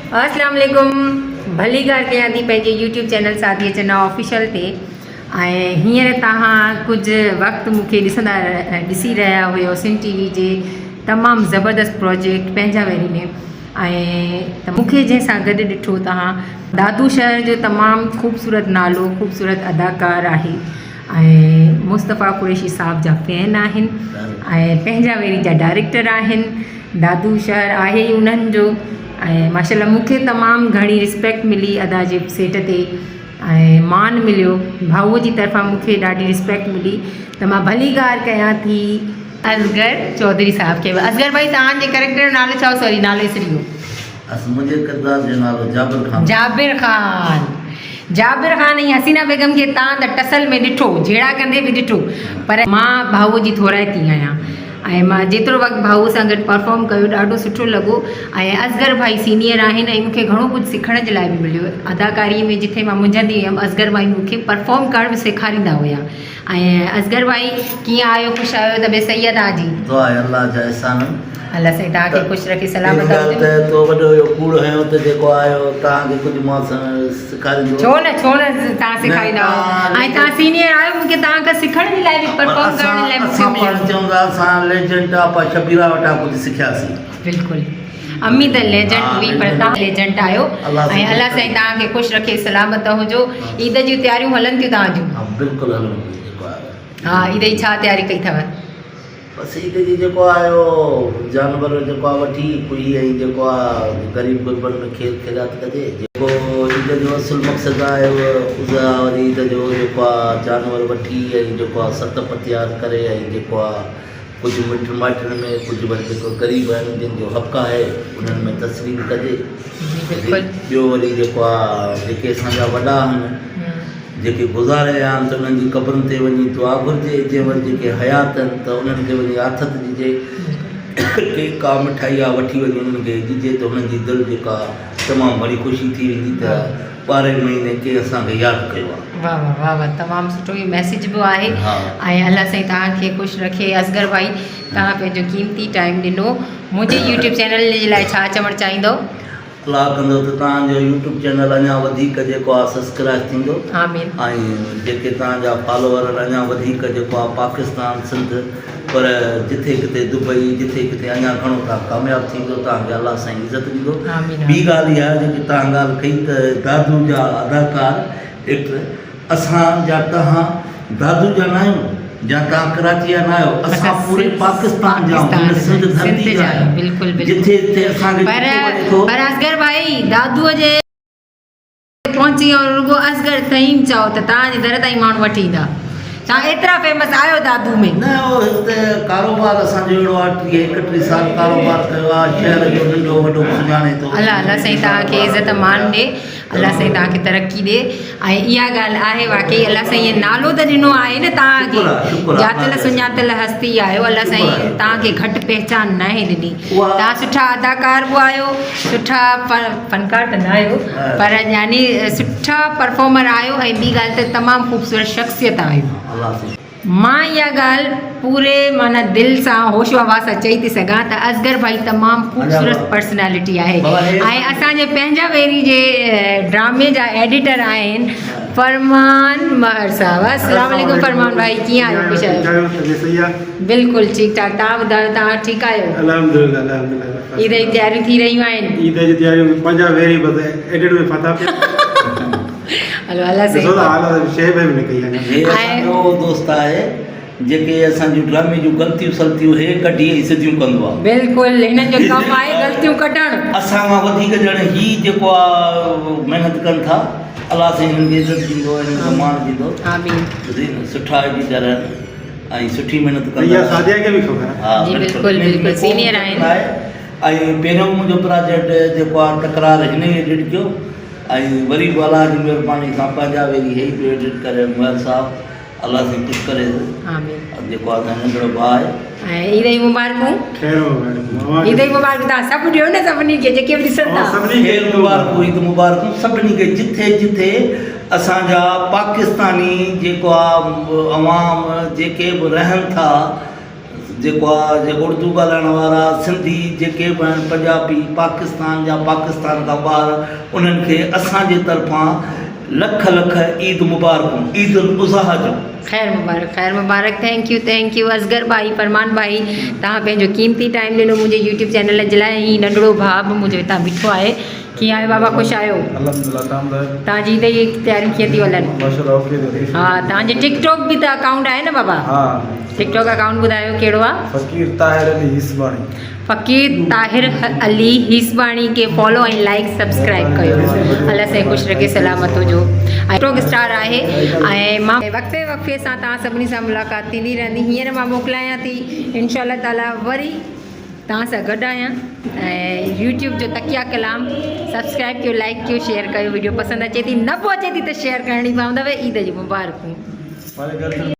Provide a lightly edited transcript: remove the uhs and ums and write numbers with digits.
اسلام عليڪم ڀليڪار ڪيان ٿي پنهنجي YouTube channel Sadia Channa official تي ۽ هينئر توهان ڪجهه وقت مون کي ڏسندا ڏسي رهيا هيو سنڌ ٽي وي جي تمام زبردست پروجيڪٽ پنهنجا ويري ۾ ۽ ته مون کي جنهن سان گڏ ڏٺو توهان دادو شهر جو تمام خوبصورت نالو خوبصورت اداڪار آهي ۽ مصطفيٰ قريشي صاحب جا فين آهن ۽ پنهنجا ويري جا ڊائريڪٽر آهن دادو شهر آهي ئي انهن جو ۽ ماشاء الله مون کي تمام گهڻي رسپيڪٽ ملي ادا جي سيٽ تي ۽ مان مليو ڀائوء جي طرفان مون کي ڏاڍي رسپيڪٽ ملي ته مان ڀليڪار ڪيان ٿي اصغر چوڌري صاحب کي اصغر ڀائي توهان جي ڪريڪٽر جو نالو ڇا هو سوري نالو وسري ويو. اس منهنجي ڪردار جو نالو جابر خان. جابر خان جابر خان ۽ حسينه بيگم کي تان ته ٽسل ۾ ڏٺو جهيڙا ڪندي به ڏٺو پر مان ڀائوء جي ٿورائتي آهيان ۽ مان جيترو وقت ڀائوء سان گڏ پرفارم ڪيو ڏاڍو سٺو لڳو ۽ اصغر ڀائي سينيئر آهن ۽ مون کي گهڻو ڪجهه سکڻ جي لاء به مليو اداڪاري ۾ جٿي مان منجهندي هيم اصغر ڀائي مون کي پرفارم ڪرڻ به سيکاريندا هيا ۽ اصغر ڀائي ڪيئن آهيو خوش آهيو طبيعت صحيح آهي توهان جي. دعا آهي الله جا احسان آهن. الله سائين توهان کي خوش رکي سلامت پهرين ڳالهه ته تو وڏو اهو ڪوڙ هنيو ته جيڪو آيو توهان کي ڪجهه مان سيکاريندو. ڇو نه ڇو نه توهان سيکاريندا ۽ توهان سينيئر آهيو مون کي توهان کان سکڻ جي لاء به پرفارم ڪرڻ جي لاء مون کي اسان پاڻ چئون ٿا اسان ليجنڊ آپا شبيرا وٽان ڪجهه سکياسين. بلڪل امي ته ليجنڊ هئي پر توهان ليجنڊ آهيو ۽ الله سائين توهان کي خوش رکي سلامت هجو عيد جون تياريون هلن ٿيون توهان جون. ها بلڪل هلن ٿيون جيڪو آهي. ها عيد جي ڇا تياري ڪئي اٿو. بس عيد جي جيڪو آهي اهو جانور جيڪو آهي وٺي ڪهي ۽ جيڪو آهي غريب غربن ۾ خير خيرات ڪجي. جيڪو عيد جو اصل مقصد آهي اهو اضحيٰ واري عيد جو جيڪو آهي جانور وٺي ۽ جيڪو آهي ست پتيار ڪري ۽ جيڪو آهي ڪجهه مٽ مائٽن ۾ ڪجهه وري جيڪو غريب آهن جن جو حق آهي انهن ۾ تسليم ڪجي. ٻيو وري جيڪو آهي جيڪي اسان جا وڏا آهن. جيڪي گذاري ويا آهن ته انهن جي قبرن تي وڃي دعا گهرجي، جنهن وٽ جيڪي حيات آهن ته انهن کي وڃي آٿت ڏجي، ڪي ڪا مٺائي آ وٺي وڃي انهن کي ڏجي ته انهن جي دل جيڪا تمام گهڻي خوشي ٿي ويندي ته ٻارهين مهيني ڪنهن اسان کي ياد ڪيو آ. واه واه واه واه تمام سٺو اهو ميسيج به آهي ۽ الله سائين توهان کي خوش رکي اصغر ڀائي توهان پنهنجو قيمتي ٽائيم ڏنو منهنجي يوٽيوب چينل جي لاء ڇا چوڻ چاهيندو. الله ڪندو ته توهان جو يوٽيوب چينل اڃا وڌيڪ جيڪو آ سسڪرائب ٿيندو آمين. ۽ جيڪي توهان جا فالوور آهن اڃا وڌيڪ جيڪو آ پاڪستان سنڌ پر جٿي ڪٿي دبئي جٿي ڪٿي اڃا گهڻو توهان ڪامياب ٿيندو توهان کي الله سائين عزت ڏيندو آمين ٻي ڳالهه اها جيڪي توهان ڳالهه ڪئي ته دادو جا اداڪار ايڪٽر اسان جا توهان دادو جا ناهيون يا توهان ڪراچي جا ناهيو اسان پوري پاڪستان جا آهيون هن سنڌ ڌرتي جا آهيون بلڪل جٿي جٿي اسان کي پر ڏٺو وڃي ٿو. پر اصغر ڀائي دادو جي پهچي ۽ رڳو اصغر ٿهيم چئو ته توهان جي در تائين ماڻهو وٺي ايندا توهان ايترا فيمس آهيو دادو ۾. نه اهو هت ڪاروبار اسان جو اهڙو آهي 30 31 سال ڪاروبار ڪيو آهي شهر جو ننڍو وڏو به سڃاڻي ٿو. الله الله سائين توهان کي عزت مان ڏي. الله سائين توهان کي ترقي ڏي ۽ اها ڳالهه آهي واقعي الله سائين ائين نالو ته ڏنو آهي نه توهان کي ڄاتل سڃاتل هستي آهيو الله سائين توهان کي گهٽ پهچان ناهي ڏني توهان سٺا اداڪار به آهيو سٺا فنڪار ته نه آهيو پر يعني سٺا پرفارمر آهيو ۽ ٻي ڳالهه ته تمام خوبصورت شخصيت آهيو. مان اها ڳالهه پوري معنيٰ دل سان هوش و حواس سان چئي ٿي سگهان ته اصغر ڀائي تمام خوبصورت پرسنالٽي آهي ۽ اسان جي پنهنجا ويري جي ڊرامي جا ايڊيٽر آهن فرمان مهر صاحب السلام عليڪم فرمان ڀائي ڪيئن آهيو خوش آهيو بلڪل ٺيڪ ٺاڪ توهان ٻڌايو توهان ٺيڪ آهيو الحمدلله الحمدلله عيد جي تياريون ٿي رهيون آهن عيد جي تياريون پنهنجا ويري بس ايڊٽ ۾ ڦاٿا پيا هلو الله سائين ڏسو ته حال شيء به نه ڪئي آهي. هي اسان جو اهو دوست آهي جيڪي اسان جون ڊرامي جون غلطيون سلطيون هي ڪڍي ۽ سڌيون ڪندو آهي. بلڪل هنن جو ڪم آهي غلطيون ڪڍڻ. اسان کان وڌيڪ ڄڻ هي جيڪو آ محنت ڪن ٿا الله سائين هنن کي عزت ڏيندو هنن کي مان ڏيندو. آمين. سٺا ايڊيٽر آهن ۽ سٺي محنت ڪندا آهن. اها سعديه کي به خبر آهي. ها جي بلڪل بلڪل سينيئر آهن. ۽ پهريون منهنجو پراجيڪٽ جيڪو آ تڪرار هن ئي ايڊٽ ڪيو. ۽ وري به الله جي مهرباني سان پنهنجا ويري هي پيو ايڊٽ ڪري مهر صاحب الله سائين خوش ڪريس آمين جيڪو اسان جو ننڍڙو ڀاء آهي. ۽ عيد جون مبارڪون. خير مبارڪون اوهان عيد جون مبارڪون توهان سڀ ڏيو نه سڀني کي جيڪي به ڏسن ٿا. سڀني کي خير مبارڪون عيد مبارڪون سڀني کي جٿي جٿي اسان جا پاڪستاني جيڪو آ عوام جيڪي به رهن ٿا. جيڪو آ جيڪو اردو ڳالهائڻ وارا سنڌي جيڪي به آهن پنجابي پاڪستان جا پاڪستان کان ٻاهر انهن کي اسان جي طرفان لک لک عيد مبارڪون عيد الاضحيٰ جون. خير مبارڪ خير مبارڪ thank you thank you Asghar ڀائي فرمان ڀائي توهان پنهنجو قيمتي ٽائيم ڏنو منهنجي يوٽيوب چينل جي لاء هي ننڍڙو ڀاء به منهنجو هتان بيٺو آهي ڪيئن آهيو بابا خوش آهيو الحمدلله تان ٻڌايو توهان جي عيد جي تياريون ڪيئن ٿيون هلن ماشاءالله اوڪي ٿي ها توهان جي ٽڪ ٽاڪ به ته اڪائونٽ آهي نه بابا ها ٽڪ ٽاڪ اڪائونٽ ٻڌايو ڪهڙو آهي فقير طاهر علي هيسباڻي فقير طاهر علي هيسباڻي کي فالو ۽ لائيڪ سبسڪرائيب ڪيو الله سائين خوش رکي سلامت هجو ۽ ٽاڪ اسٽار آهي ۽ مان وقفي وقفي سان توهان سڀني سان ملاقات ٿيندي رهندي هينئر مان موڪلايان ٿي انشاء الله تعالي وري توهان سان گڏ آهيان ۽ يوٽيوب جو تڪيا ڪلام سبسڪرائب ڪيو لائڪ ڪيو شيئر ڪيو ويڊيو پسند اچي ٿي نه به اچي ٿي ته شيئر ڪرڻي پوندو عيد جون مبارڪون.